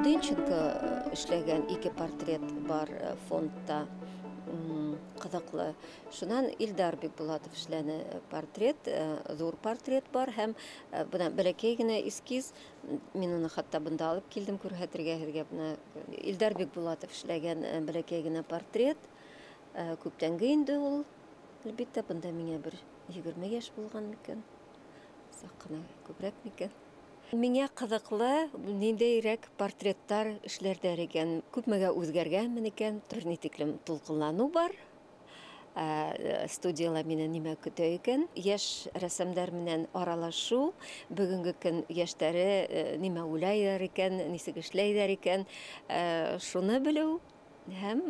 Дынченко эшләгән 2 портрет бар фондта, ҡыҙыҡлы. Шунан Илдар Бикбулатов эшләне портрет, ҙур портрет бар һәм бына бәләкәй генә эскиз. Мин уны хатта бында алып килдем күрһәтергә һеҙгә. Бына Илдар Бикбулатов эшләгән бәләкәй генә портрет, күптәнге инде ул. Әлбиттә, бында миңә бер 20 йәш булған микән, саҡ ҡына күберәк микән. Миңә ҡыҙыҡлы ниндәйерәк портреттар эшләрҙәр икән, күпмегә үҙгәргәнмен икән, бер ни тиклем тулҡынланыу бар. Студияла мине нимә көтә икән? Йәш рәссамдар менән аралашыу, бөгөнгө көн йәштәре нимә уйлайҙар икән, нисек эшләйҙәр икән, шуны белеү һәм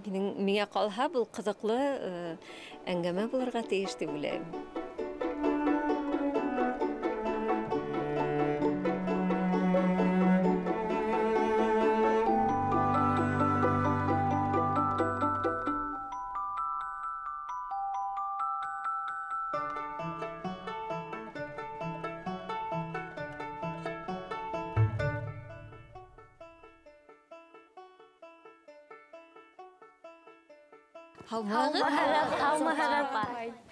миңә ҡалһа был ҡыҙыҡлы әңгәмә булырға тейеш тип уйлайым. Һаумыһығыҙ.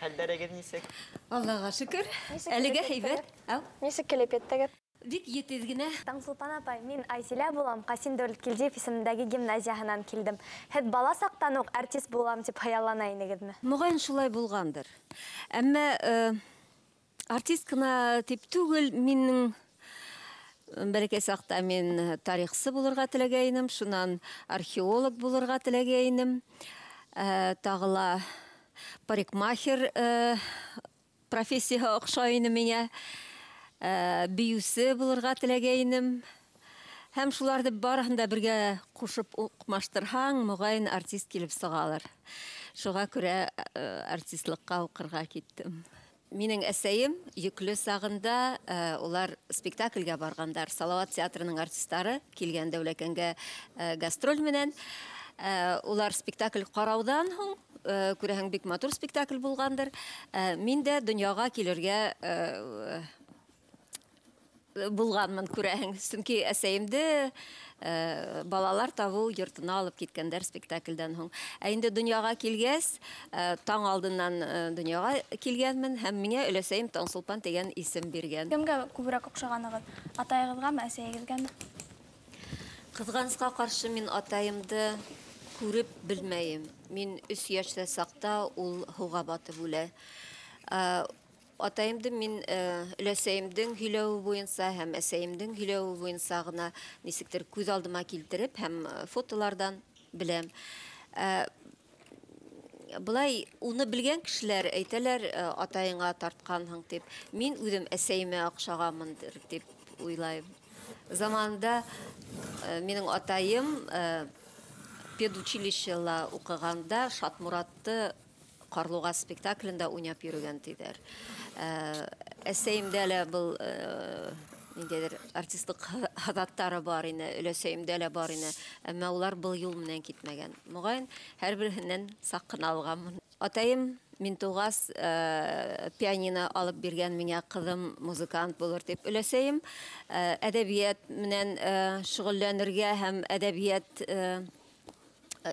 Хәлдәрегеҙ нисек? Аллаға шөкөр. Әлегә һәйбәт. Нисек килеп еттегеҙ? Бик етеҙ генә. Таңсулпан апай, мин Айзилә булам, Ҡасим Дәүләткилдиев исемендәге гимназияһынан килдем. Һеҙ бала саҡтан уҡ артист булам тип хыяллана инегеҙме? Моғайын шулай булғандыр. Әммә артист ҡына тип түгел, минең бәләкәй саҡта мин тарихсы булырға теләгәйнем, шунан археолог булырға теләгәйнем. Тағы ла парикмахер профессияһы оҡшай ине миңә. Бейеүсе булырға теләгәйнем. Һәм шуларҙы барыһын да бергә ҡушып уҡмаштырһаң, моғайын артист килеп сығалыр. Шуға күрә артистлыҡҡа уҡырға киттем. Минең әсәйем йөклө сағында улар спектаклгә барғандар. Салауат театрының артистары килгән Дәүләкәнгә гастроль менән. Улар спектакль ҡарауҙан һуң, күрәһең, бик матур спектакль булғандыр. Мин дә донъяға килергә булғанмын, күрәһең. Сөнки әсәйемде балалар табыу йортона алып киткәндәр спектакльдән һуң. Ә инде донъяға килгәс, таң алдынан донъяға килгәнмен һәм миңә өләсәйем Таңсулпан тигән исем биргән. Кемгә күберәк оҡшағанығыҙ? Атайығыҙғамы, әсәйегеҙгәме? Ҡыҙғанысҡа ҡаршы мин атайымды күреп белмәйем. Мин 3 йәштә саҡта ул һыуға батып үлә. Атайымды мин өләсәйемдең һөйләүе буйынса һәм әсәйемдең һөйләүе буйынса ғына нисектер күҙ алдыма килтереп һәм фотоларҙан беләм. Былай уны белгән кешеләр әйтәләр, атайыңа тартҡанһың тип. Мин үҙем әсәйемә оҡшағанмындыр тип уйлайым. Заманында минең атайым педучилищела уҡығанда Шатмуратты Ҡарлуғас спектаклендә уйнап йөрөгән тиҙәр. Әсәйемдә лә был ниндәйҙер артистлыҡ һаҙаттары бар ине, өләсәйемдә лә бар ине, әммә улар был юл менән китмәгән. Моғайын һәр береһенән саҡ ҡына алғанмын. Атайым мин туғас пианино алып биргән миңә, ҡыҙым музыкант булыр тип. Өләсәйем әҙәбиәт менән шөғөлләнергә һәм әҙәбиәт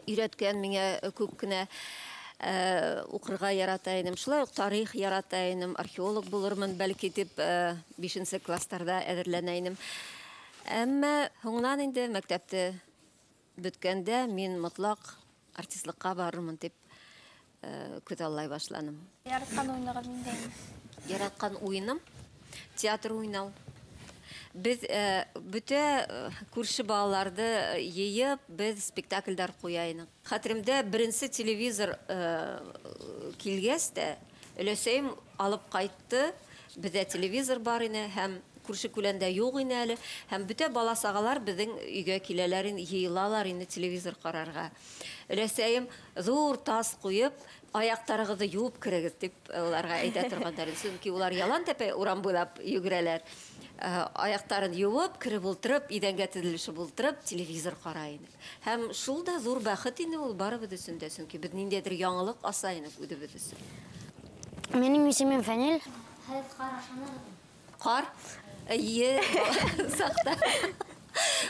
өйрәткән миңә күп кенә. Уҡырға ярата инем, шулай уҡ тарих ярата инем, археолог булырмын бәлки тип 5-нсе класстарҙа әҙерләнә инем. Әммә һуңынан инде мәктәпте бөткәндә мин мотлаҡ артистлыҡҡа барырмын тип күҙаллай башланым. Яратҡан уйынығыҙ ниндәй ине? Яратҡан уйыным театр уйнау. Беҙ бөтә күрше балаларҙы йыйып, беҙ спектаклдәр ҡуя инек. Хәтеремдә беренсе телевизор килгәс тә, өләсәйем алып ҡайтты. Беҙҙә телевизор бар ине һәм күрше күләндә юҡ ине әле. Һәм бөтә бала-сағалар беҙҙең өйгә киләләр ине, йыйылалар ине телевизор ҡарарға. Өләсәйем ҙур тас ҡуйып, аяҡтарығыҙҙы юып керегеҙ тип уларға әйтә торғандар. Сөнки улар ялан тәпәй урам буйлап йүгерәләр. Аяҡтарын юып, кереп ултырып, иҙәнгә теҙелешеп ултырып, телевизор ҡарай инек. Һәм шул да ҙур бәхет ине ул барыбыҙ өсөн дә, сөнки беҙ ниндәйҙер яңылыҡ аса инек үҙебеҙ өсөн. Минең исемем Фәнил. Һеҙ ҡар ашанығыҙмы? Ҡар? Эйе, саҡта.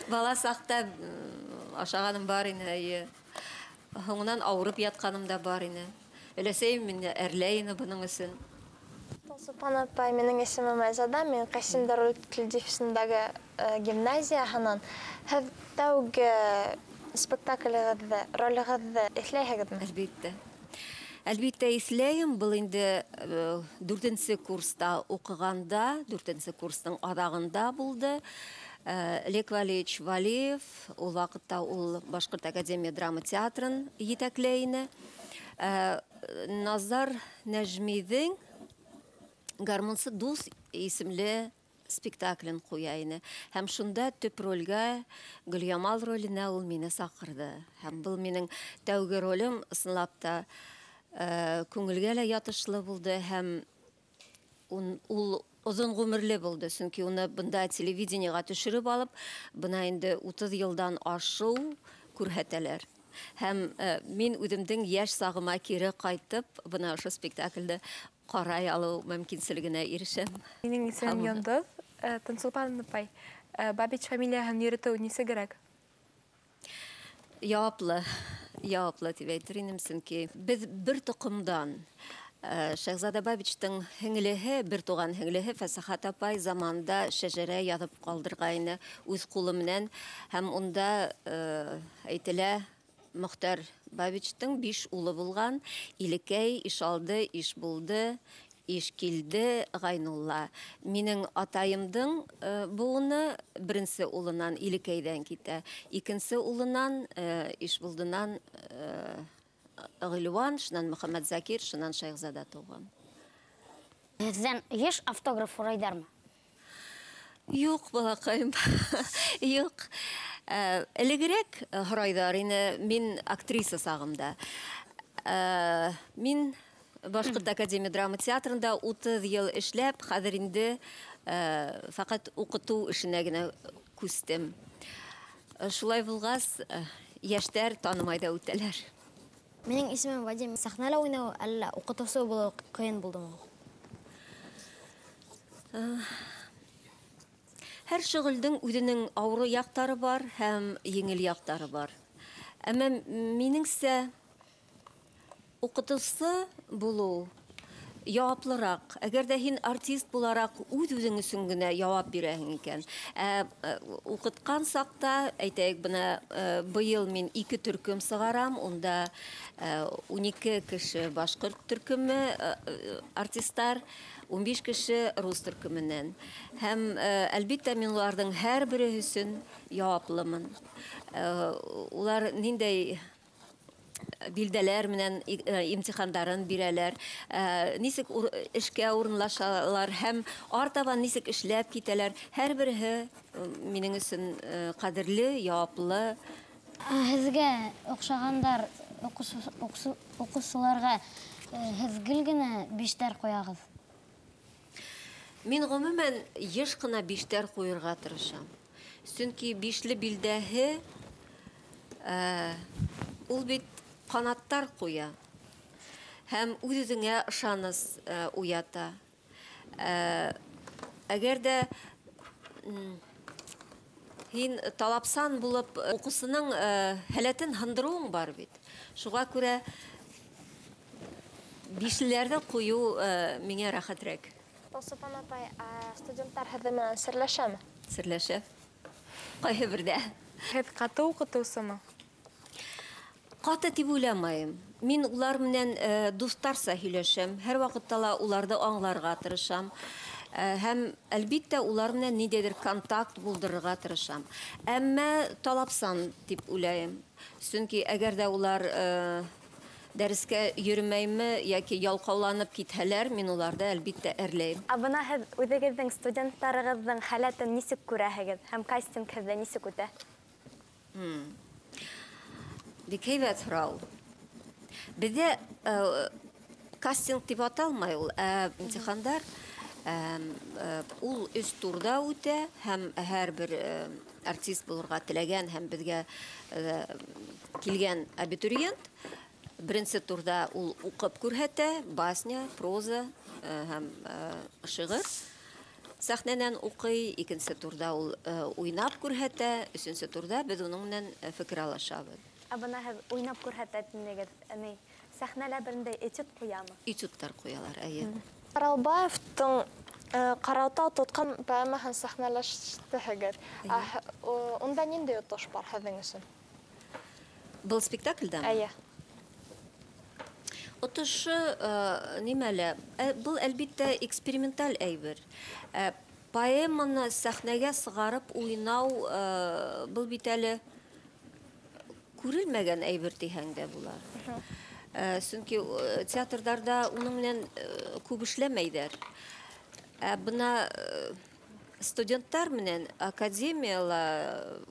Бала саҡта ашағаным бар ине, эйе. Һуңынан ауырып ятҡаным да бар ине. Өләсәйем мине әрләй ине бының өсөн. Таңсулпан апай, минең исемем Айзада, мин Ҡасим Дәүләткилдиев исемендәге гимназияһынан. Һеҙ тәүге спектаклегеҙҙе, ролегеҙҙе иҫләйһегеҙме? Әлбиттә. Әлбиттә иҫләйем. Был инде 4-нсе курста уҡығанда, 4-нсе курстың аҙағында булды. Лек Валиевич Валиев, ул ваҡытта ул Башҡорт академия драма театрын етәкләй ине. Назар Нәжмиҙең «Гармунсы дуҫ» исемле спектаклен ҡуя ине. Һәм шунда төп ролгә, Гөлйамал роленә ул мине саҡырҙы. Һәм был минең тәүге ролем, ысынлап та күңелгә лә ятышлы булды, һәм ул оҙон ғүмерле булды, сөнки уны бында телевидениеға төшөрөп алып, бына инде 30 йылдан ашыу күрһәтәләр. Һәм мин үҙемдең йәш сағыма кире ҡайтып, бына ошо спектаклде ҡарай алыу мөмкинселегенә ирешәм. Минең исемем Йондоҙ. Таңсулпан апай, Бабич фамилияһын йөрөтөү нисегерәк? Яуаплы, яуаплы тип әйтер инем, сөнки беҙ бер тоҡомдан. Шәһзада Бабичтың һеңлеһе, бер туған һеңлеһе Фәсәхәт апай заманда шәжәрә яҙып ҡалдырғайны үҙ ҡулы менән, һәм унда әйтелә, Мөхтәр Бабичтың 5 улы булған: Илекәй, Ишалды, Ишбулды, Ишкилде, Ғайнулла. Минең атайымдың быуыны беренсе улынан Илекәйҙән китә, икенсе улынан Ишбулдынан Ғилуан, шунан Мөхәммәт Закир, шунан Шәйхзада тыуған. Һеҙҙән йыш автограф һорайҙармы? Юҡ, балаҡайым, юҡ. Элегерәк һорайҙар ине, мин актриса сағымда. Мин Башҡорт академия драма театрында 30 йыл эшләп, хәҙер инде фәҡәт уҡытыу эшенә генә күстем. Шулай булғас, йәштәр танымай ҙа үтәләр. Минең исемем Вадим. Сәхнәлә уйнау әллә уҡытыусы булыу ҡыйын булдымы? Һәр шөғөлдөң үҙенең ауыр яҡтары бар һәм еңел яҡтары бар. Әммә минеңсә, уҡытыусы булыу яуаплыраҡ. Әгәр ҙә һин артист булараҡ үҙ-үҙең өсөн генә яуап бирәһең икән, уҡытҡан саҡта, әйтәйек, бына быйыл мин 2 төркөм сығарам, унда 12 кеше башҡорт төркөмө артистар, 15 кеше рус төркөмөнән. Һәм әлбиттә мин уларҙың һәр береһе өсөн яуаплымын. Улар ниндәй билдәләр менән имтихандарын бирәләр, нисек эшкә урынлашалар һәм артабан нисек эшләп китәләр. Һәр береһе минең өсөн ҡәҙерле, яуаплы. Һеҙгә оҡшағандар уҡыусыларға һеҙ гел генә биштәр ҡуяғыҙ? Мин ғөмүмән йыш ҡына биштәр ҡуйырға тырышам. Сөнки бишле билдәһе ул бит ҡанаттар ҡуя һәм үҙ-үҙеңә ышаныс уята. Әгәр ҙә һин талапсан булып уҡыусының һәләтен һындырыуың бар бит. Шуға күрә бишлеләрҙе ҡуйыу миңә рәхәтрәк. Таңсулпан апай, студенттар һеҙҙең менән серләшәме? Серләшә. Ҡайһы берҙә. Һеҙ ҡаты уҡытыусымы? Ҡаты тип уйламайым. Мин улар менән дуҫтарса һөйләшәм. Һәр ваҡытта ла уларҙы аңларға тырышам. Һәм әлбиттә улар менән ниндәйҙер контакт булдырырға тырышам. Әммә талапсан тип уйлайым. Сөнки әгәр ҙә улар дәрескә йөрөмәйме йәки ялҡауланып китһәләр, мин уларҙы әлбиттә әрләйем. Ә бына һеҙ үҙегеҙҙең студенттарығыҙҙың хәләтен нисек күрәһегеҙ һәм кастинг һеҙҙә нисек үтә? Бик һәйбәт һорау. Беҙҙә кастинг тип аталмай ул, имтихандар ул 3 турҙа үтә һәм һәр бер артист булырға теләгән һәм беҙгә килгән абитуриент беренсе турҙа ул уҡып күрһәтә, басня, проза һәм шиғыр. сәхнәнән уҡый, икенсе турда ул уйнап күрһәтә, өсөнсө турда беҙ уның менән фекер алышабыҙ. Ә бына һеҙ уйнап күрһәтә тинегеҙ, ни, сәхнәлә берендәй этюд ҡуямы? Этюдтар ҡуялар, әйе. Аралбаевтың Ҡаралтау тотҡан поэмаһын сәхнәләштергеҙ. Унда ниндәй отош бар һеҙҙең өсөн? Был спектаклдәме? Әйе. Отошы нимәлә? Был әлбиттә эксперименталь әйбер. Поэманы сәхнәгә сығарып уйнау был бит әле күрелмәгән әйбер тиһәң дә була. Сөнки театрҙарҙа уның менән күп эшләмәйҙәр. Ә бына студенттар менән академияла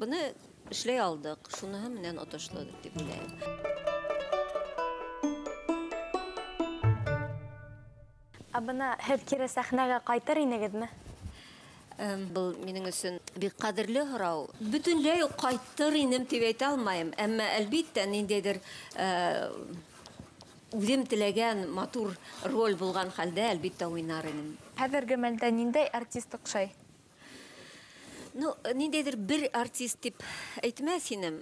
быны эшләй алдыҡ. Шуныһы менән отошлодыр тип уйлайым. Ә бына һеҙ кире сәхнәгә ҡайтыр инегеҙме? Был минең өсөн бик ҡәҙерле һорау. Бөтөнләй үк ҡайтыр инем тип әйтә алмайым. Әммә әлбиттә ниндәйҙер үҙем теләгән матур роль булған хәлдә әлбиттә уйнар инем. Хәҙерге мәлдә ниндәй артист оҡшай? Ну, ниндәйҙер бер артист тип әйтмәҫ инем.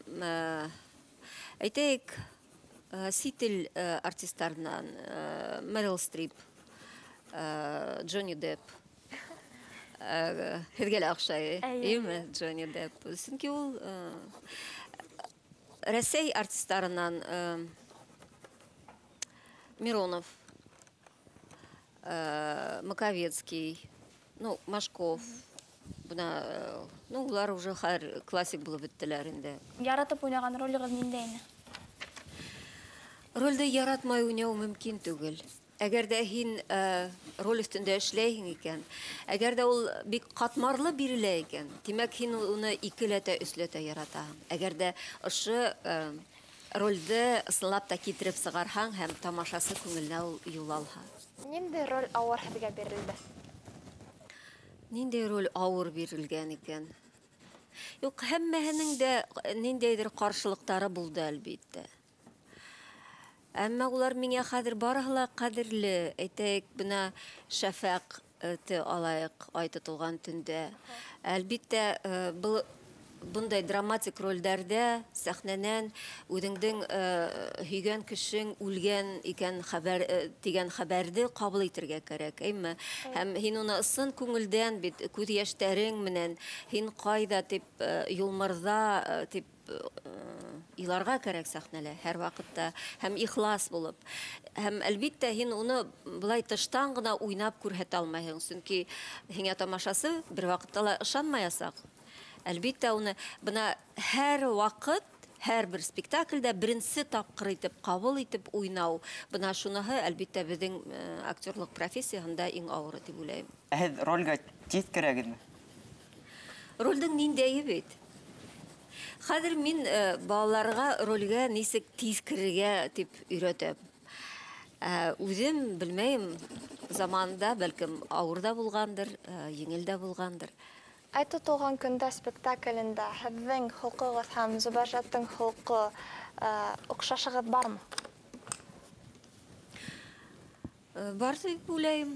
Әйтәйек, сит ил артисттарынан Мерил Стрип, Джонни Депп. Һеҙгә лә оҡшай, әйеме, Джонни Депп? Сөнки ул Рәсәй артисттарынан Миронов, Маковецкий, ну, Машков. Бына, ну, улар уже хәҙер классик булып бөттөләр инде. Яратып уйнаған ролегеҙ ниндәй ине? Ролде яратмай уйнау мөмкин түгел. Әгәр ҙә һин роль өҫтөндә эшләйһең икән, әгәр ҙә ул бик ҡатмарлы бирелә икән, тимәк, һин уны икеләтә, өсләтә яратаһың. Әгәр ҙә ошо ролде ысынлап та китереп сығарһаң һәм тамашасы күңеленә ул юл алһа. Ниндәй роль ауыр һеҙгә бирелде? Ниндәй роль ауыр бирелгән икән? Юҡ, һәммәһенең дә ниндәйҙер ҡаршылыҡтары булды, әлбиттә. Әммә улар миңә хәҙер барыһы ла ҡәҙерле. Әйтәйек, бына Шәфәҡте алайыҡ, ай тотолған төндә. Әлбиттә, был бындай драматик ролдәрҙә сәхнәнән үҙеңдең һөйгән кешең үлгән икән хәбәр тигән хәбәрҙе ҡабул итергә кәрәк, әйме? Һәм һин уны ысын күңелдән бит күҙ йәштәрең менән һин ҡайҙа тип юлмырҙа тип иларға кәрәк сәхнәлә һәр ваҡытта һәм ихлас булып. Һәм әлбиттә һин уны былай тыштан ғына уйнап күрһәтә алмайһың, сөнки һиңә тамашасы бер ваҡытта ла ышанмаясаҡ. Әлбиттә уны бына һәр ваҡыт, һәр бер спектаклдә беренсе тапҡыр итеп ҡабул итеп уйнау, бына шуныһы әлбиттә беҙҙең актерлыҡ профессияһында иң ауыры тип уйлайым. Ә һеҙ ролгә тиҙ керәгеҙме? Ролдең ниндәйе бит? Хәҙер мин балаларға ролгә нисек тиҙ керергә тип өйрәтәм. Үҙем белмәйем, заманында бәлкем ауыр ҙа булғандыр, еңел дә булғандыр. Ай тотолған көндә спектаклендә һеҙҙең холҡоғоҙ һәм Зөбәржәттең холҡо оҡшашығыҙ бармы? Бар тип уйлайым.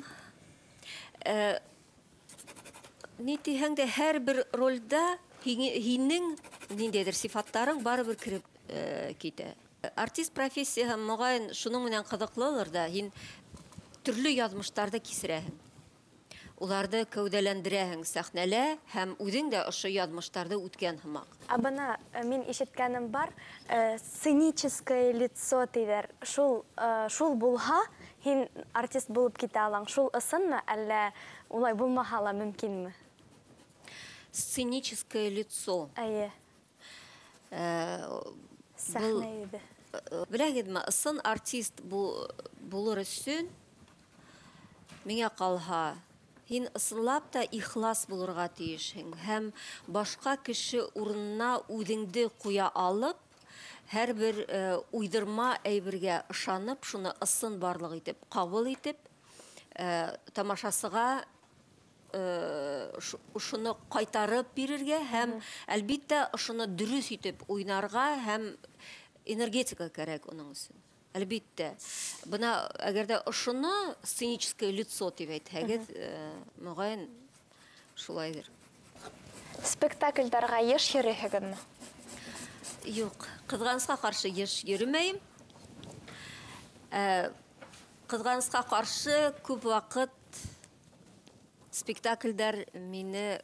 Ни тиһәң дә һәр бер ролдә һинең ниндәйҙер сифаттарың барыбер кереп китә. Артист профессияһы моғайын шуның менән ҡыҙыҡлылыр ҙа, һин төрлө яҙмыштарҙы кисерәһең. Уларҙы кәүҙәләндерәһең сәхнәлә һәм үҙең дә ошо яҙмыштарҙы үткән һымаҡ. Ә бына мин ишеткәнем бар, сценическое лицо тиҙәр. Шул булһа, һин артист булып китә алаң. Шул ысынмы, әллә улай булмаһа ла мөмкинме? Сценическое лицо. Әйе. Сәхнә йөҙө. Беләгеҙме, ысын артист булыр өсөн миңә ҡалһа, һин ысынлап та ихлас булырға тейешһең һәм башҡа кеше урынына үҙеңде ҡуя алып, һәр бер уйҙырма әйбергә ышанып, шуны ысын барлыҡ итеп, ҡабул итеп, тамашасыға ошоно ҡайтарып бирергә һәм әлбиттә ошоно дөрөҫ итеп уйнарға һәм энергетика кәрәк уның өсөн. Әлбиттә. Бына әгәр дә ошоно сценическое лицо тип әйтһәгеҙ, мөғәйен шулайҙыр. Спектаклдарға йыш йөрөйһөгөҙмө? Юҡ, ҡыҙғанысҡа ҡаршы йыш йөрөмәйем. Ҡыҙғанысҡа ҡаршы күп ваҡыт спектаклдәр мине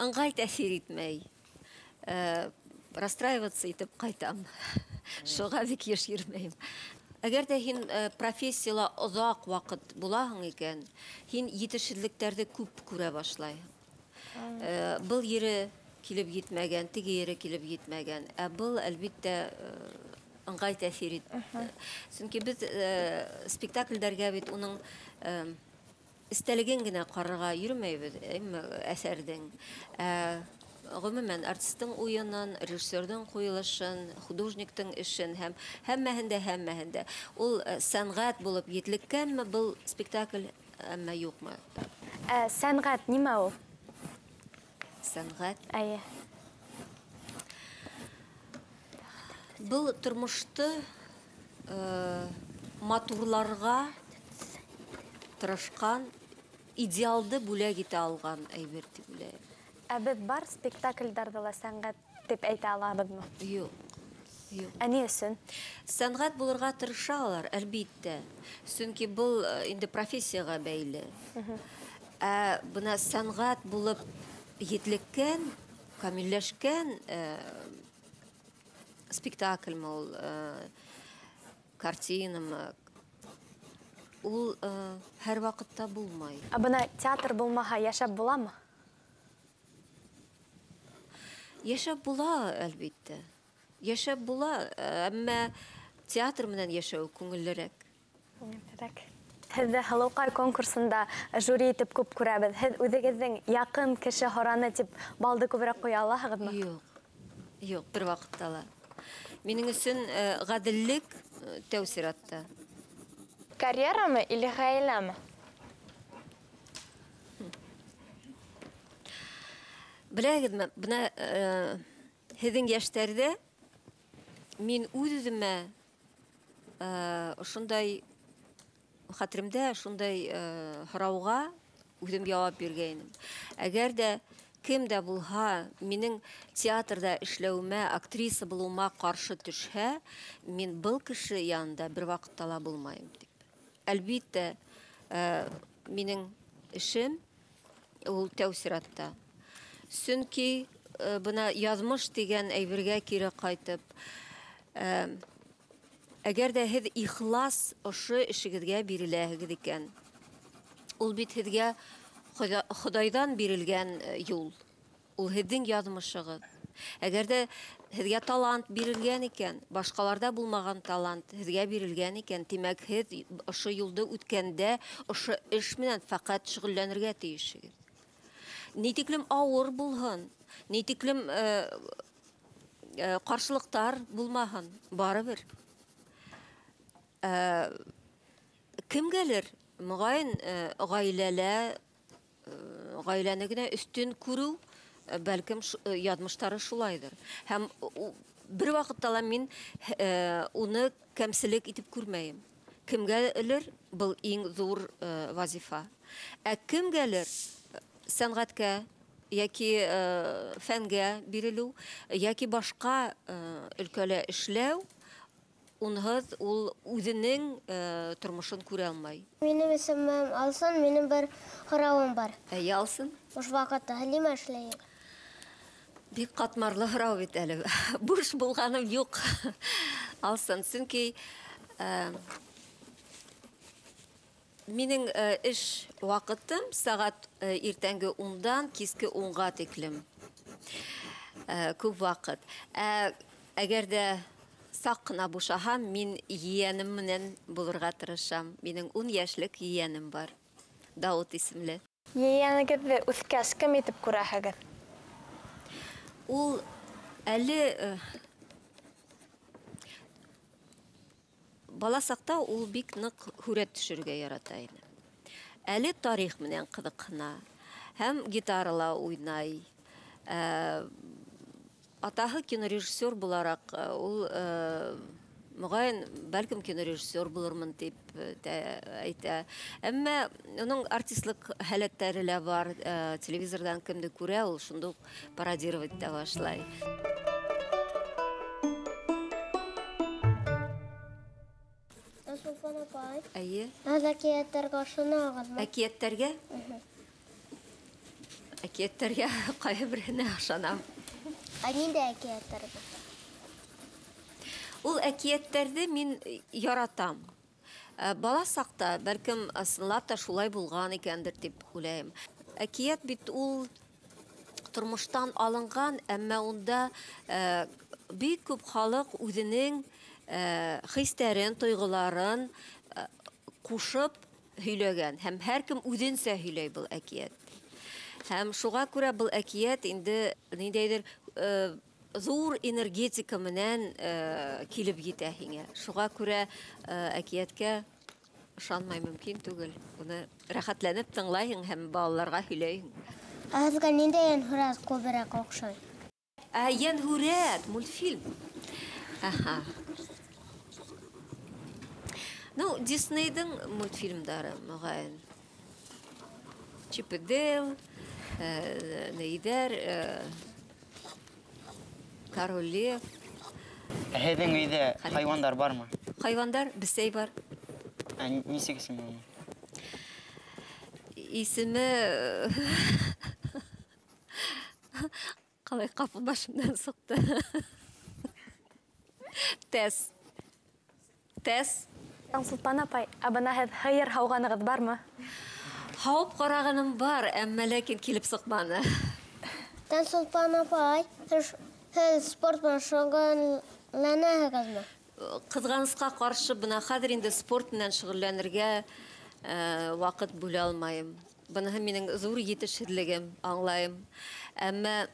ыңғай тәьҫир итмәй. Расстраиваться итеп ҡайтам. Шуға бик йыш йөрөмәйем. Әгәр ҙә һин профессияла оҙаҡ ваҡыт булаһың икән, һин етешһеҙлектәрҙе күп күрә башлайһың. Был ере килеп етмәгән, теге ере килеп етмәгән. Ә был, әлбиттә, ыңғай тәьҫир итте. Сөнки беҙ спектаклдәргә бит уның эстәлеген генә ҡарарға йөрөмәйбеҙ, әҫәрҙең. Ғөмүмән, артистың уйынын, режиссерҙың ҡуйылышын, художниктың эшен һәм һәммәһендә. Ул сәнғәт булып етлеккәнме был спектакль, әммә юҡмы? Сәнғәт нимә ул? Сәнғәт? Әйе. Был тормошто матурларға тырышҡан, идеалды бүләк итә алған әйбер тип уйлайым. Ә беҙ бар спектаклдәрҙе ла сәнғәт тип әйтә алабыҙмы? Юҡ. Юҡ. Ә ни өсөн? Сәнғәт булырға тырышалар, әлбиттә. Сөнки был инде профессияға бәйле. Ә бына сәнғәт булып етлеккән, камилләшкән спектакльме ул, картинамы, ул һәр ваҡытта булмай. Ә бына театр булмаһа йәшәп буламы? Йәшәп була, әлбиттә. Йәшәп була, әммә театр менән йәшәү күңеллерәк. Күңеллерәк. Һеҙҙе Һылыуҡай конкурсында жюри итеп күп күрәбеҙ. Һеҙ үҙегеҙҙең яҡын кеше һораны тип балды күберәк ҡуя алаһығыҙмы? Юҡ, юҡ, бер ваҡытта ла. Минең өсөн ғәҙеллек тәү сиратта. Карьерамы или ғаиләме? Беләгеҙме, бына һеҙҙең йәштәрҙә мин үҙ-үҙемә ошондай хәтеремдә шундай һорауға үҙем яуап биргәйнем. Әгәр ҙә кем дә булһа минең театрҙа эшләүемә, актриса булыуыма ҡаршы төшһә, мин был кеше янында бер ваҡытта ла булмайым тип. Әлбиттә, минең эшем ул тәү сиратта. Сөнки бына яҙмыш тигән әйбергә кире ҡайтып, әгәр ҙә һеҙ ихлас ошо эшегеҙгә биреләһегеҙ икән, ул бит һеҙгә Хоҙайҙан бирелгән юл, ул һеҙҙең яҙмышығыҙ. Әгәр ҙә һеҙгә талант бирелгән икән, башҡаларҙа булмаған талант һеҙгә бирелгән икән, тимәк, һеҙ ошо юлды үткәндә ошо эш менән фәҡәт шөғөлләнергә тейешһегеҙ. Ни тиклем ауыр булһын, ни тиклем ҡаршылыҡтар булмаһын, барыбер. Кемгәлер, мөғәйен, ғаиләлә, ғаиләне генә өҫтөн күреү, бәлкем, яҙмыштары шулайҙыр. Һәм бер ваҡытта ла мин уны кәмселек итеп күрмәйем. Кемгәлер был иң ҙур вазифа. Ә кемгәлер сәнғәткә йәки фәнгә бирелеү, йәки башҡа өлкәлә эшләү, унһыҙ ул үҙенең тормошон күрә алмай. Минең исемем Алсын, минең бер һорауым бар. Әйе, Алсын. Буш ваҡытта нимә эшләйһең? Бик ҡатмарлы һорау бит әле. Буш булғаным юҡ, Алсын. Сөнки минең эш ваҡытым сәғәт иртәнге 10-дан киске 10-ға тиклем. Күп ваҡыт. Әгәр ҙә саҡ ҡына бушаһам, мин ейәнем менән булырға тырышам. Минең 10 йәшлек ейәнем бар, Дауыт исемле. Ейәнегеҙҙе үҫкәс кем итеп күрәһегеҙ? Ул әле бала саҡта ул бик ныҡ һүрәт төшөрөргә ярата ине. Әле тарих менән ҡыҙыҡһына һәм гитарала уйнай. Атаһы кинорежиссер булараҡ, ул моғайын, бәлкем кинорежиссер булырмын тип әйтә. Әммә уның артистлык һәләттәре лә бар. Телевизорҙан кемде күрә, ул шунда уҡ пародировать итә башлай. Сулпан апай. Әйе. Һеҙ әкиәттәргә ышанаһығыҙмы? Әкиәттәргә? Әкиәттәргә ҡайһы береһенә ышанам. Ә ниндәй әкиәттәргә? Ул әкиәттәрҙе мин яратам. Бала саҡта, бәлкем, ысынлап та шулай булған икәндер тип уйлайым. Әкиәт бит ул тормоштан алынған, әммә унда бик күп халыҡ үҙенең хистәрен, тойғоларын ҡушып һөйләгән. Һәм һәр кем үҙенсә һөйләй был әкиәт. Һәм шуға күрә был әкиәт инде ниндәйҙер ҙур энергетика менән килеп етә һиңә. Шуға күрә әкиәткә ышанмай мөмкин түгел. Уны рәхәтләнеп тыңлайһың һәм балаларға һөйләйһең. Ә һеҙгә ниндәй йәнһүрәт күберәк оҡшай? Ә йәнһүрәт, мультфильм. Аха. Ну, Диснейҙың мультфильмдары, моғайын. Чип и Дейл, нейҙәр, Король Лев. Һеҙҙең өйҙә хайуандар бармы? Хайуандар, бесәй бар. Ә нисек исеме уның? Исеме ҡалай ҡапыл башымдан сыҡты. Тәс. Тәс. Таңсулпан апай, ә бына һеҙ һыйыр һауғанығыҙ бармы? Һауып ҡарағаным бар, әммә ләкин килеп сыҡманы. Таңсулпан апай, һеҙ спорт менән шөғөлләнәһегеҙме? Ҡыҙғанысҡа ҡаршы, бына хәҙер инде спорт менән шөғөлләнергә ваҡыт бүлә алмайым. Быныһы минең ҙур етешһеҙлегем, аңлайым. Әммә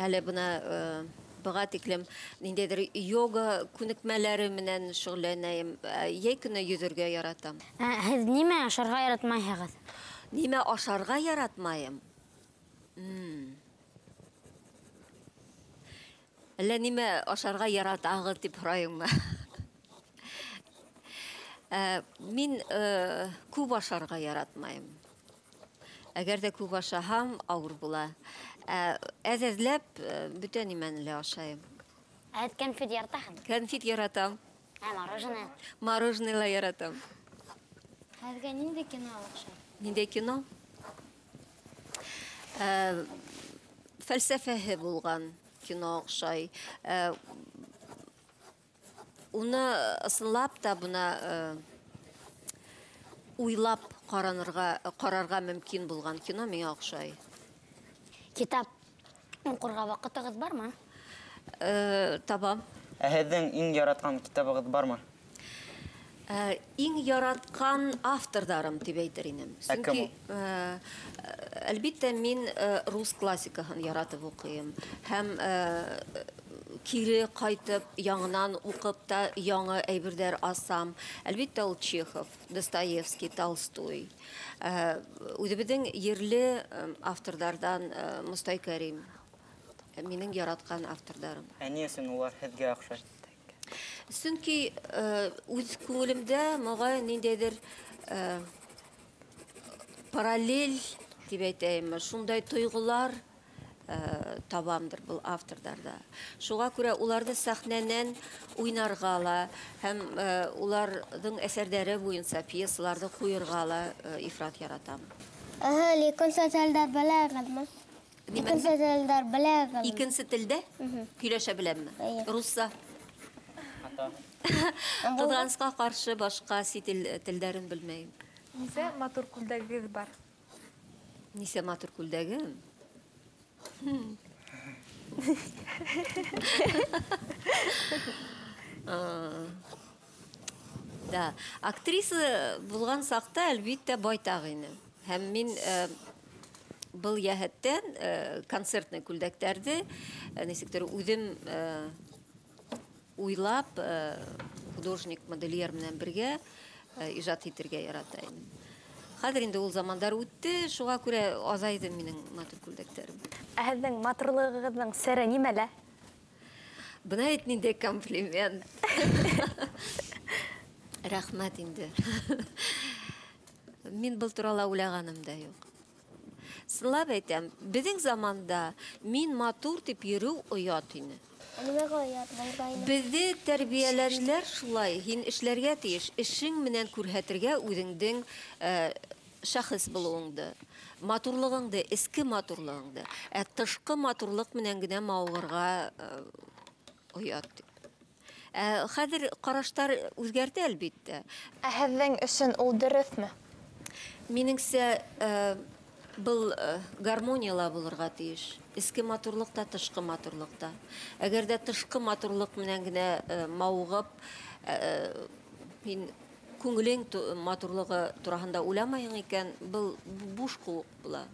әле бына быға тиклем ниндәйҙер йога күнекмәләре менән шөғөлләнәйем. Йәй көнө йөҙөргә яратам. Һеҙ нимә ашарға яратмайһығыҙ? Нимә ашарға яратмайым? Әллә нимә ашарға яратағыҙ тип һорайыңмы? Мин күп ашарға яратмайым. Әгәр ҙә күп ашаһам, ауыр була. Әҙ-әҙләп бөтә нимәне лә ашайым. Ә һеҙ кәнфит яратаһығыҙ? Кәнфит яратам. Ә мороженое? Мороженое ла яратам. Һеҙгә ниндәй кино оҡшай? Ниндәй кино? Фәлсәфәһе булған кино оҡшай. Уны ысынлап та бына уйлап ҡарарға мөмкин булған кино миңә оҡшай. Китап уҡырға ваҡытығыҙ бармы? Табам. Ә һеҙҙең иң яратҡан китабығыҙ бармы? Иң яратҡан авторҙарым тип әйтер инем. Ә кем ул? Әлбиттә, мин рус классикаһын яратып уҡыйым. Һәм кире ҡайтып, яңынан уҡып та яңы әйберҙәр асам. Әлбиттә, ул Чехов, Достоевский, Толстой. Үҙебеҙҙең ерле авторҙарҙан Мостай Кәрим. Минең яратҡан авторҙарым. Ә ни өсөн улар һеҙгә оҡшай? Сөнки үҙ күңелемдә моғайын ниндәйҙер параллель тип әйтәйемме, шундай тойғолар табамдыр был авторҙарҙа. Шуға күрә уларҙы сәхнәнән уйнарға ла һәм уларҙың әҫәрҙәре буйынса пьесаларҙы ҡуйырға ла ифрат яратам. Икенсе телдәр беләһегеҙме? Икенсе телдәр беләһегеҙме? Икенсе телдә һөйләшә беләмме? Русса. Ҡыҙғанысҡа ҡаршы башҡа сит ил телдәрен белмәйем. Нисә матур күлдәгегеҙ бар? Нисә матур күлдәгем? Да, актриса булған саҡта әлбиттә байтаҡ ине. Һәм мин был йәһәттән концертный күлдәктәрҙе нисектер үҙем уйлап художник-модельер менән бергә ижад итергә ярата инем. Хәҙер инде ул замандар үтте, шуға күрә аҙайҙы минең матур күлдәктәрем. Ә һеҙҙең матурлығығыҙҙың сере нимәлә? Бына бит ниндәй комплимент. Рәхмәт инде. Мин был турала уйлағаным да юҡ. Сынлап әйтәм, беҙҙең заманда мин матур тип йөрөү оят ине. Беҙҙе тәрбиәләнеләр шулай, һин эшләргә тейеш, эшең менән күрһәтергә үҙеңдең шәхес булыуыңды, матурлығыңды, эске матурлығыңды. Ә тышҡы матурлыҡ менән генә мауығырға оят тип. Хәҙер ҡараштар үҙгәрҙе, әлбиттә. Ә һеҙҙең өсөн ул дөрөҫмө? Минеңсә, был гармонияла булырға тейеш. Эске матурлыҡ та, тышҡы матурлыҡ та. Әгәр ҙә тышҡы матурлыҡ менән генә мауығып, һин күңелең матурлығы тураһында уйламайһың икән, был буш ҡыуыҡ була.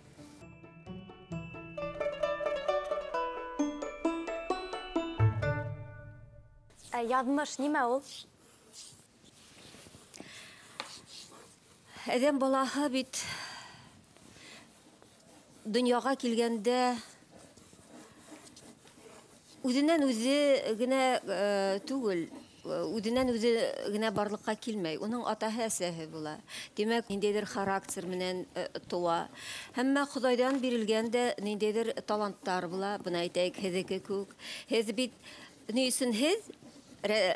Яҙмыш нимә ул? Әҙәм балаһы бит донъяға килгәндә үҙенән үҙе генә түгел, үҙенән үҙе генә барлыҡҡа килмәй. Уның атаһы, әсәһе була. Тимәк, ниндәйҙер характер менән тыуа. Әммә Хоҙайҙан бирелгән дә ниндәйҙер таланттар була. Бына әйтәйек, һеҙҙеке кеүек. Һеҙ бит ни өсөн һеҙ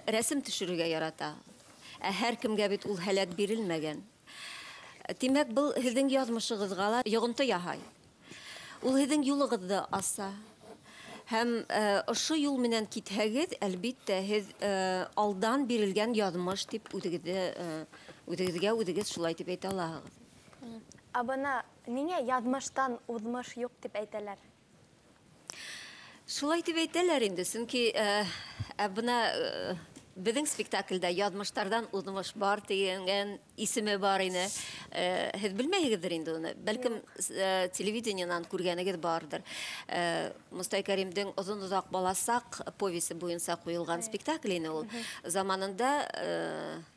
рәсем төшөрөргә ярата? Ә һәр кемгә бит ул һәләт бирелмәгән. Тимәк, был һеҙҙең яҙмышығыҙға ла йоғонто яһай. Ул һеҙҙең юлығыҙҙы аса. Һәм ошо юл менән китһәгеҙ, әлбиттә, һеҙ алдан бирелгән яҙмыш тип үҙегеҙгә үҙегеҙ шулай тип әйтә алаһығыҙ. Ә бына ниңә яҙмыштан уҙмыш юҡ тип әйтәләр? Шулай тип әйтәләр инде, сөнки бына беҙҙең спектаклдә яҙмыштарҙан уҙмыш бар тигән исеме бар ине. Һеҙ белмәйһегеҙҙер инде уны. Бәлкем телевидениенан күргәнегеҙ барҙыр. Мостай Кәримдең «Оҙон-оҙаҡ баласаҡ» повесе буйынса ҡуйылған спектакль ине ул. Заманында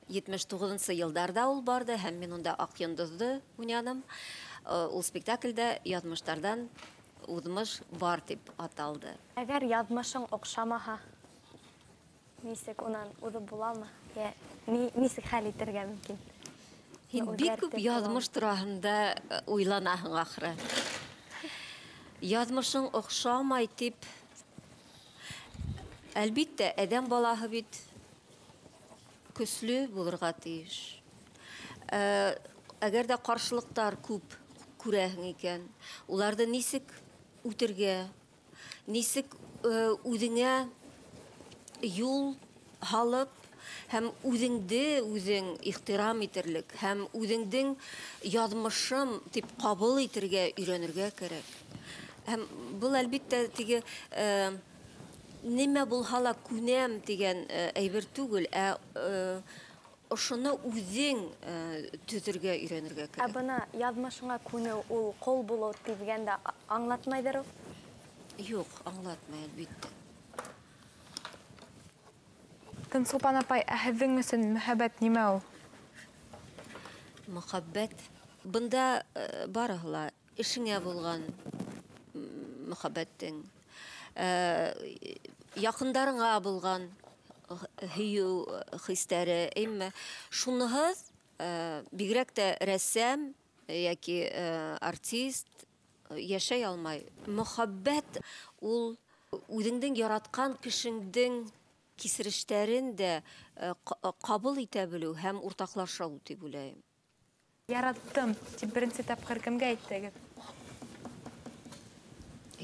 79-нсы йылдарҙа ул барҙы, һәм мин унда Аҡ йондоҙҙо уйнаным. Ул спектаклдә яҙмыштарҙан уҙмыш бар тип аталды. Әгәр яҙмышың оҡшамаһа, нисек унан уҙып буламы? Йә нисек хәл итергә мөмкин? Һин бик күп яҙмыш тураһында уйланаһың ахыры. Яҙмышың оҡшамай тип, әлбиттә, әҙәм балаһы бит көслө булырға тейеш. Әгәр ҙә ҡаршылыҡтар күп күрәһең икән, уларҙы нисек үтергә, нисек үҙеңә юл һалып, һәм үҙеңде үҙең ихтирам итерлек, һәм үҙеңдең яҙмышым тип ҡабул итергә өйрәнергә кәрәк. Һәм был әлбиттә теге нимә булһа ла күнәм тигән әйбер түгел, ә ошоно үҙең төҙөргә өйрәнергә кәрәк. Ә бына яҙмышыңа күнеү ул ҡол булыу тигәндә аңлатмайҙыр ул? Юҡ, аңлатмай әлбиттә. Тансулпан апай, ә һеҙҙең өсөн мөхәббәт нимә ул? Мөхәббәт. Бында барыһы ла эшеңә булған мөхәббәттең, яҡындарыңа булған һөйөү хистәре, әммә шуныһыҙ бигерәк тә рәссам йәки артист йәшәй алмай. Мөхәббәт ул үҙеңдең яратҡан кешеңдең кисерештәрен дә ҡабул итә белеү һәм уртаҡлашыу тип уйлайым. Яраттым тип беренсе тапҡыр кемгә әйттегеҙ?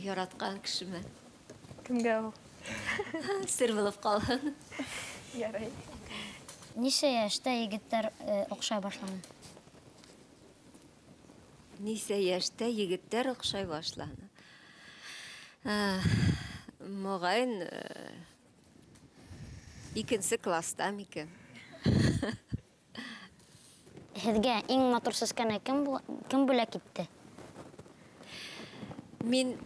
Яратҡан кешемә. Кемгә ул? Сер булып ҡалһын. Ярай. Нисә йәштә егеттәр оҡшай башланы? Нисә йәштә егеттәр оҡшай башланы? Моғайын, икенсе класста микән? Һеҙгә иң матур сәскәне кем бүләк итте? Мин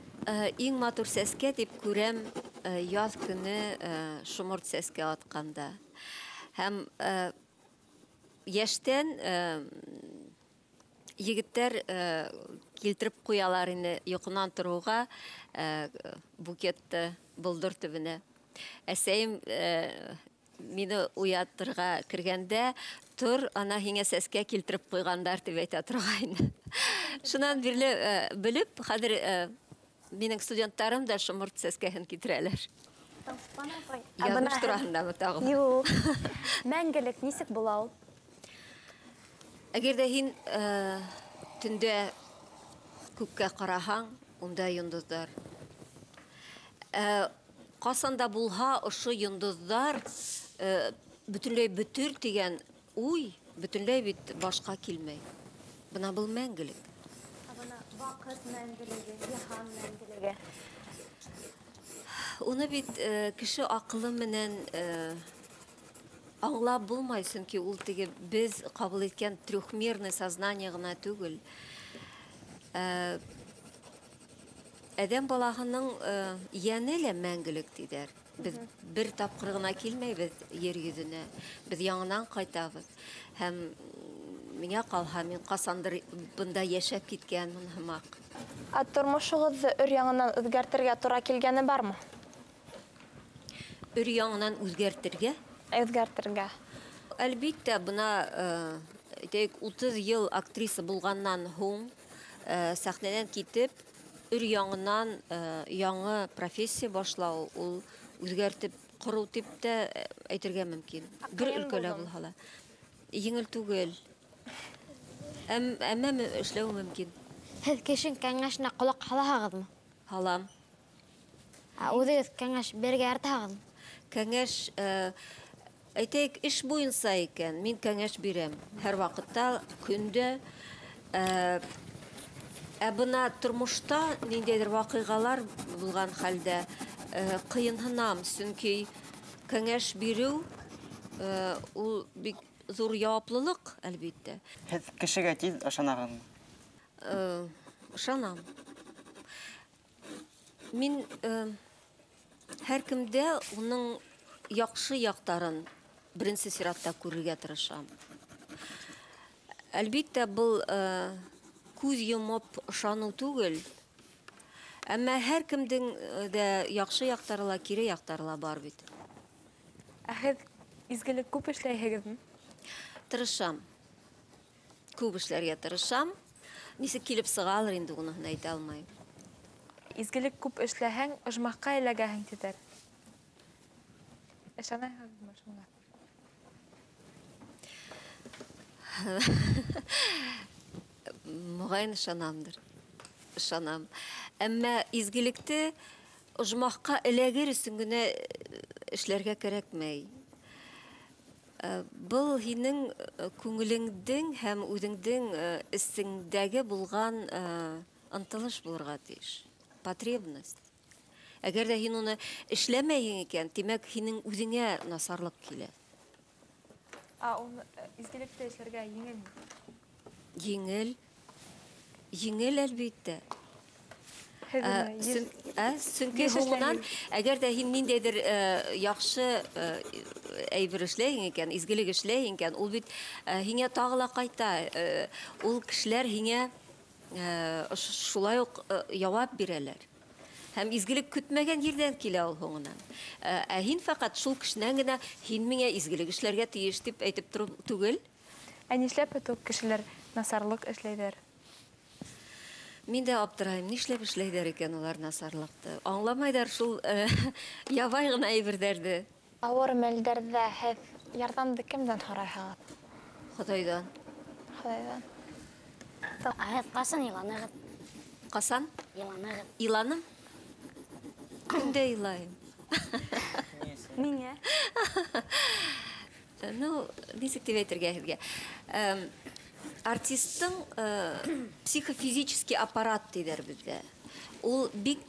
иң матур сәскә тип күрәм яҙ көнө шоморт сәскә атҡанда. Һәм йәштән егеттәр килтереп ҡуялар ине йоҡонан тороуға букетты болдор төбөнә. Әсәйем мине уятырға кергәндә, тор, ана һиңә сәскә килтереп ҡуйғандар тип әйтә торғайны. Шунан бирле белеп, хәҙер минең студенттарым да шоморт сәскәһен китерәләр. Яҙмыш тураһындамы тағы? Юҡ. Мәңгелек нисек була ул? Әгәр ҙә һин төндә күккә ҡараһаң, унда йондоҙҙар. Ҡасан да булһа, ошо йондоҙҙар бөтөнләй бөтөр тигән уй бөтөнләй бит башҡа килмәй. Бына был мәңгелек. Бына ваҡыт мәңгелеге, йыһан мәңгелеге. Уны бит кеше аҡылы менән аңлап булмай, сөнки ул теге беҙ ҡабул иткән трехмерный сознание ғына түгел. Әҙәм балаһының йәне лә мәңгелек тиҙәр. Беҙ бер тапҡыр ғына килмәйбеҙ ер йөҙөнә, беҙ яңынан ҡайтабыҙ. Һәм миңә ҡалһа, мин ҡасандыр бында йәшәп киткәнмен һымаҡ. Ә тормошоғоҙҙо өр яңынан үҙгәртергә тура килгәне бармы? Өр яңынан үҙгәртергә? Үҙгәртергә. Әлбиттә, бына әйтәйек, 30 йыл актриса булғаннан һуң сәхнәнән китеп, өр яңынан яңы профессия башлау, ул үҙгәртеп ҡороу тип тә әйтергә мөмкин. Бер өлкәлә булһа ла. Еңел түгел. Әммә эшләү мөмкин. Һеҙ кешенең кәңәшенә ҡолаҡ һалаһығыҙмы? Һалам. Ә үҙегеҙ кәңәш бирергә яратаһығыҙмы? Кәңәш, әйтәйек, эш буйынса икән, мин кәңәш бирәм. Һәр ваҡытта, көндә. Ә бына тормошта ниндәйҙер ваҡиғалар булған хәлдә ҡыйынһынам, сөнки кәңәш биреү ул бик ҙур яуаплылыҡ, әлбиттә. Һеҙ кешегә тиҙ ышанаһығыҙмы? Ышанам. Мин һәр кемдә уның яҡшы яҡтарын беренсе сиратта күрергә тырышам. Әлбиттә, был күҙ йомоп ышаныу түгел. Әммә һәр кемдең дә яҡшы яҡтары ла, кире яҡтары ла бар бит. Ә һеҙ изгелек күп эшләйһегеҙме? Тырышам. Күп эшләргә тырышам. Нисек килеп сығалыр инде, уныһын әйтә алмайым. Изгелек күп эшләһәң, ожмахҡа эләгәһең тиҙәр. Ышанаһығыҙмы шуңа? Моғайын ышанамдыр. Ышанам. Әммә изгелекте ожмахҡа эләгер өсөн генә эшләргә кәрәкмәй. Был һинең күңелеңдең һәм үҙеңдең эсеңдәге булған ынтылыш булырға тейеш. Потребность. Әгәр ҙә һин уны эшләмәйһең икән, тимәк, һинең үҙеңә насарлыҡ килә. Ә уны изгелекте эшләргә еңелме? Еңел. Еңел, әлбиттә. Сөнки һуңынан, әгәр ҙә һин ниндәйҙер яҡшы әйбер эшләйһең икән, изгелек эшләйһең икән, ул бит һиңә тағы ла ҡайта. Ул кешеләр һиңә шулай уҡ яуап бирәләр. Һәм изгелек көтмәгән ерҙән килә ул һуңынан. Ә һин фәҡәт шул кешенән генә һин миңә изгелек эшләргә тейеш тип әйтеп тороу түгел. Ә нишләп бит ул кешеләр насарлыҡ эшләйҙәр? Мин дә аптырайым, нишләп эшләйҙәр икән улар насарлыҡты? Аңламайҙар шул ябай ғына әйберҙәрҙе. Ауыр мәлдәрҙә һеҙ ярҙамды кемдән һорайһығыҙ? Хоҙайҙан. Хоҙайҙан. Ә һеҙ ҡасан иланығыҙ? Ҡасан? Иланығыҙ. Иланым? Көндә илайым. Миңә? Ну, нисек тип әйтергә һеҙгә? Артисттың психофизический аппарат тиҙәр беҙҙә. Ул бик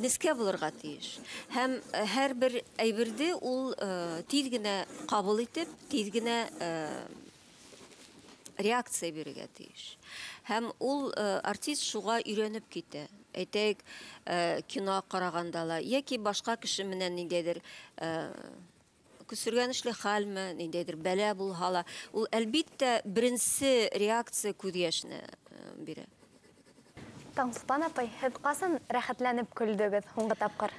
нескә булырға тейеш. Һәм һәр бер әйберҙе ул тиҙ генә ҡабул итеп, тиҙ генә реакция бирергә тейеш. Һәм ул артист шуға өйрәнеп китә. Әйтәйек, кино ҡарағанда ла, йәки башҡа кеше менән ниндәйҙер көсөргәнешле хәлме, ниндәйҙер бәлә булһа ла, ул әлбиттә беренсе реакция күҙ йәшенә бирә. Таңсулпан апай, һеҙ ҡасан рәхәтләнеп көлдөгөҙ һуңғы тапҡыр?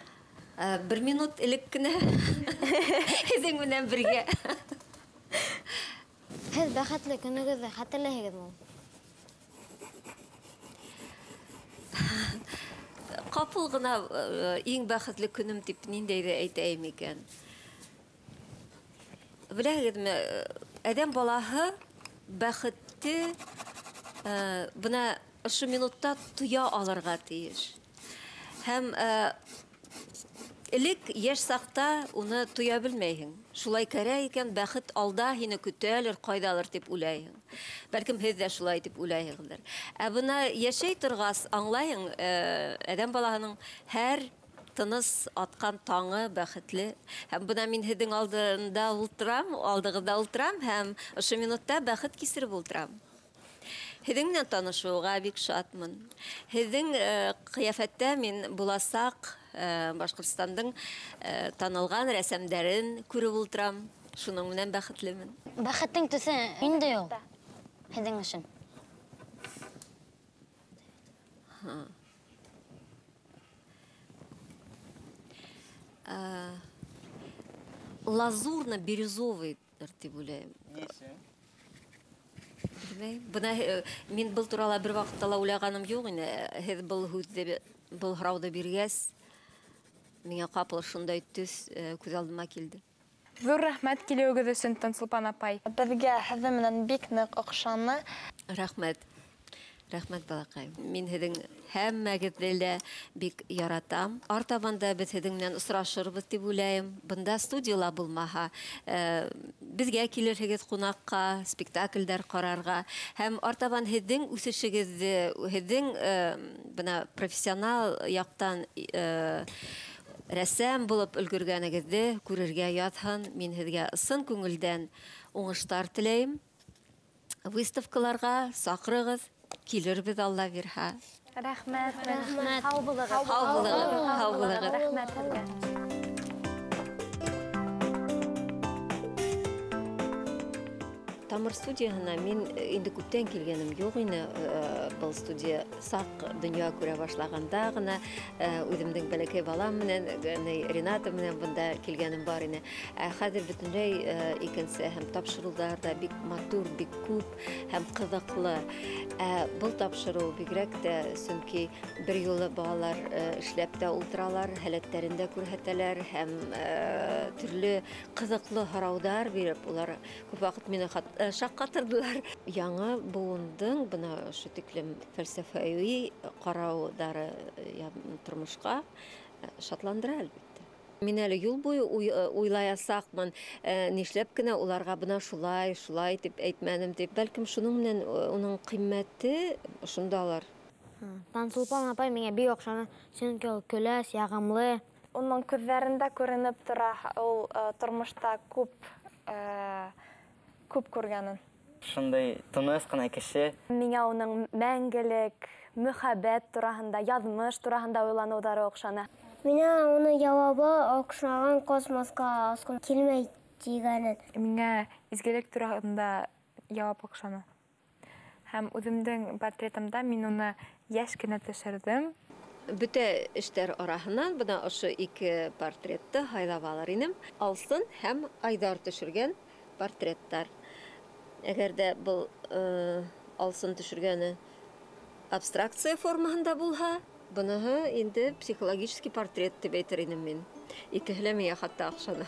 Бер минут элек кенә һеҙҙең менән бергә. Һеҙ бәхетле көнөгөҙҙө хәтерләйһегеҙме? Ҡапыл ғына иң бәхетле көнөм тип ниндәйҙе әйтәйем икән? Беләһегеҙме, әҙәм балаһы бәхетте бына ошо минутта тоя алырға тейеш. Һәм элек йәш саҡта уны тоя белмәйһең. Шулай кәрәк икән, бәхет алда һине көтәлер, ҡайҙалыр тип уйлайһың. Бәлкем һеҙ ҙә шулай тип уйлайһығыҙҙыр. Ә бына йәшәй торғас аңлайһың, әҙәм балаһының һәр тыныс атҡан таңы бәхетле. Һәм бына мин һеҙҙең алдында ултырам, алдығыҙҙа ултырам һәм ошо минутта бәхет кисереп ултырам. Һеҙҙең менән танышыуға бик шатмын. Һеҙҙең ҡиәфәттә мин буласаҡ Башҡортостандың танылған рәсәмдәрен күреп ултырам. Шуның менән бәхетлемен. Бәхеттең төҫө ниндәй ул? Һеҙҙең өсөн. Лазурно-бирюзовый тип уйлайым. Белмәйем. Бына мин был турала бер ваҡытта ла уйлағаным юҡ ине. Һеҙ был һүҙҙе, был һорауҙы биргәс, миңә ҡапыл шундай төҫ күҙ алдыма килде. Ҙур рәхмәт килеүегеҙ өсөн, Тансылпан апай. Беҙгә һеҙҙең менән бик ныҡ оҡшаны. Рәхмәт. Рәхмәт, балаҡайым. Мин һеҙҙең һәммәгеҙҙе лә бик яратам. Артабан да беҙ һеҙҙең менән осрашырбыҙ тип уйлайым. Бында студияла булмаһа, беҙгә килерһегеҙ ҡунаҡҡа, спектаклдәр ҡарарға. Һәм артабан һеҙҙең үҫешегеҙҙе, һеҙҙең бына профессионал яҡтан рәссам булып өлгөргәнегеҙҙе күрергә яҙһын. Мин һеҙгә ысын күңелдән уңыштар теләйем. Выставкаларға саҡырығыҙ. Килербеҙ, Алла бирһә. Рәхмәт. Рәхмәт. Һау булығыҙ. Һау булығыҙ. Һау булығыҙ. Рәхмәт һеҙгә. Тамыр студияһына мин инде күптән килгәнем юҡ ине. Был студия саҡ донъя күрә башлағанда ғына үҙемдең бәләкәй балам менән, Рената менән бында килгәнем бар ине. Ә хәҙер бөтөнләй икенсе, һәм тапшырыуҙар ҙа бик матур, бик күп һәм ҡыҙыҡлы. Ә был тапшырыу бигерәк тә, сөнки бер юлы балалар эшләп тә ултыралар, һәләттәрен дә күрһәтәләр һәм төрлө ҡыҙыҡлы һорауҙар биреп, улар күп ваҡыт мине шаҡ ҡатырҙылар. Яңы быуындың бына ошо тиклем фәлсәфәүи ҡарауҙары тормошҡа шатландыра, әлбиттә. Мин әле юл буйы уйлаясаҡмын, нишләп кенә уларға бына шулай, шулай тип әйтмәнем тип. Бәлкем шуның менән уның ҡиммәте шундалыр. Тансылпан апай миңә бик оҡшаны, сөнки ул көләс, яғымлы. Уның күҙҙәрендә күренеп тора, ул тормошта күп күргәнен. Шундай тыныс ҡына кеше. Миңә уның мәңгелек мөхәббәт тураһында, яҙмыш тураһында уйланыуҙары оҡшаны. Миңә уның яуабы оҡшаған, космосҡа осҡон килмәй тигәнен. Миңә изгелек тураһында яуап оҡшаны. Һәм үҙемдең портретымда мин уны йәш кенә төшөрҙөм. Бөтә эштәр араһынан бына ошо ике портретты һайлап алыр инем. Алсын һәм Айҙар төшөргән портреттар. Әгәр ҙә был Алсын төшөргәне абстракция формаһында булһа, быныһы инде психологический портрет тип әйтер инем мин. Икеһе лә миңә хатта оҡшаны.